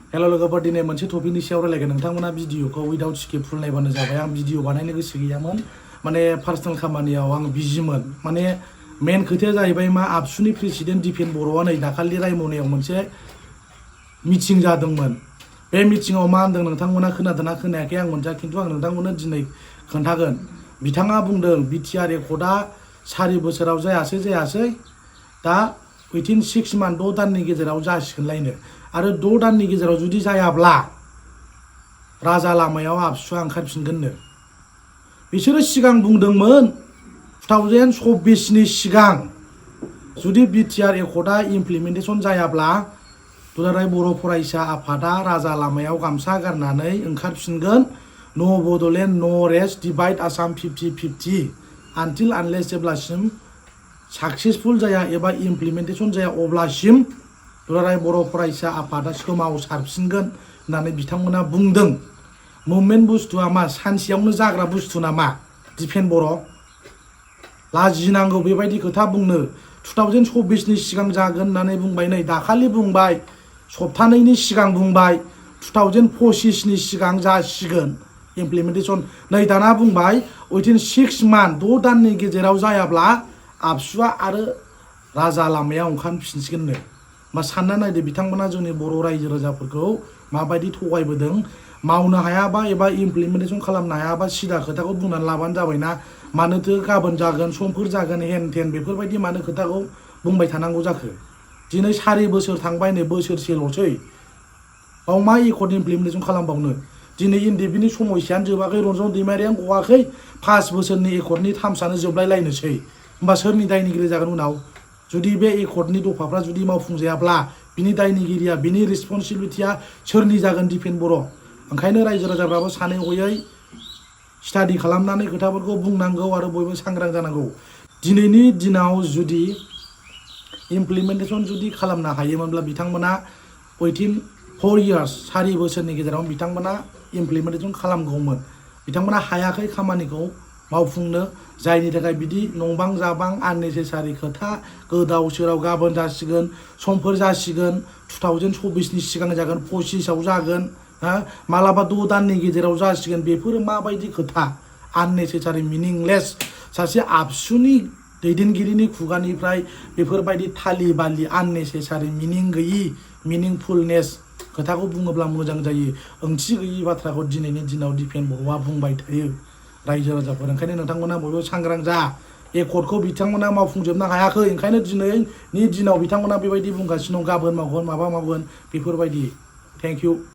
hello लोगोफोर दिनै मोनसे टपिकनि सायाव रायलायगोन नोंथांमोना भिडिअखौ उइदाउट स्किप फुल नायबानो जाबाय आं भिडिअ बानायनो गोसो गैयामोन माने पार्सनेल खामानियाव आं बिजिमोन माने मेन खोथाया जाहैबाय मा आबसुनि प्रेसिडेन्ट दिपेन बर'आ नै दाखालि रायमनायाव मोनसे मिटिं जादोंमोन बे मिटिंआव मा होनदों नोंथांमोना खोनादोंना खोनायाखै आं मोनथिया खिन्थु आं नोंथांमोननो दिनै खोन्थागोन बिथाङा बुंदों बिटिआर एकर्डआ 4 बोसोराव जायासै दा within 6 months 6 दाननि गेजेराव जासिगोनलायनो आरो 6 दाननि गेजेराव जुदि जायाब्ला राजा लामायाव आबसुआ ओंखारफिनगोननो बिसोरो सिगां बुंदोंमोन 2024 नि सिगां जुदि बिटिआर एकर्डआ इमप्लिमेन्टेसन जायाब्ला दुलाराय बर' फरायसा आफादा राजा लामायाव गामसा गारनानै ओंखारफिनगोन नो बड'लेण्ड नो रेस्ट डिवाइड आसाम 50-50 आनटिल आनलेस जेब्लासिम साक्सेसफुल जाया एबा इमप्लिमेन्टेसन जाया अब्लासिम दुलाराय बर' फरायसा आफादा सोमावसारफिनगोन होननानै बिथांमोना बुंदों मुभमेन्ट बुस्थुआ मा सानसेयावनो जाग्रा बुस्थु नामा दिपेन बर' लाजिनांगौ बेबायदि खोथा बुंनो 2024 नि सिगां जागोन होननानै बुंबाय नै दाखालि बुंबाय सप्तानैनि सिगां बुंबाय 2025 नि सिगां जासिगोन इमप्लिमेन्टेसन नै दाना बुंबाय within 6 months 6 दाननि गेजेराव जायाब्ला आबसुआ आरो राजा लामायाव ओंखारफिनसिगोननो मा सानना नायदो बिथांमोना जोंनि बर' रायजो राजाफोरखौ माबायदि थगायबोदों मावनो हायाबा एबा इमप्लिमेन्टेसन खालामनो हायाबा सिदा खोथाखौ बुंनानै लाबानो जाबायना मानोथो गाबोन जागोन समफोर जागोन हेन टेन बेफोरबायदि मानो खोथाखौ बुंबाय थानांगौ जाखो दिनै 4 बोसोर थांबाय नै बोसोरसेल'सै बाव मा एकर्ड इमप्लिमेन्टेसन खालामबावनो दिनै इनडिफिनिट समयसायानो जोबाखै रन्जन दैमारियानो गवाखै 5 बोसोरनि एकर्डनि थामसानो जोबलायलायनोसै होमबा सोरनि दायनिगिरि जागोन उनाव जुदि बे एकर्डनि दफाफ्रा जुदि मावफुंजायाब्ला बिनि दायनिगिरिया बिनि रिसपन्सिबिलिटिया सोरनि जागोन दिपेन बर' ओंखायनो रायजो राजाफ्राबो सानै हयै स्टाडि खालामनानै खोथाफोरखौ बुंनांगौ आरो बयबो सांग्रां जानांगौ दिनैनि दिनाव जुदि इमप्लिमेन्टेसन जुदि खालामनो हायोमोनब्ला बिथांमोना within 4 years 4 बोसोरनि गेजेराव बिथांमोना इमप्लिमेन्टेसन खालामगौमोन बिथांमोना हायाखै खामानिखौ मावफुंनो जायनि थाखाय बिदि नंबां जाबां आननेसेसारि खोथा गोदाव सोराव गाबोन जासिगोन समफोर जासिगोन 2024 नि सिगां जागोन 25 आव जागोन मालाबा 6 दाननि गेजेराव जासिगोन बेफोरो माबायदि खोथा आननेसेसारि मिनिंलेस सासे आबसुनि दैदेनगिरिनि खुगानिफ्राय बेफोरबायदि थालि बालि आननेसेसारि मिनिं गैयि मिनिंफुलनेस खोथाखौ बुङोब्ला मोजां जायो ओंथि गैयि बाथ्राखौ दिनैनि दिनाव दिपेन बर'आ बुंबाय थायो रायजो राजाफोर ओंखायनो नोंथांमोना बयबो सांग्रां जा एकर्डखौ बिथांमोना मावफुंजोबनो हायाखै ओंखायनो दिनैनि दिनाव बिथांमोना बेबायदि बुंगासिनो दं गाबोन मावगोन माबा मावगोन बेफोरबायदि थेंक इउ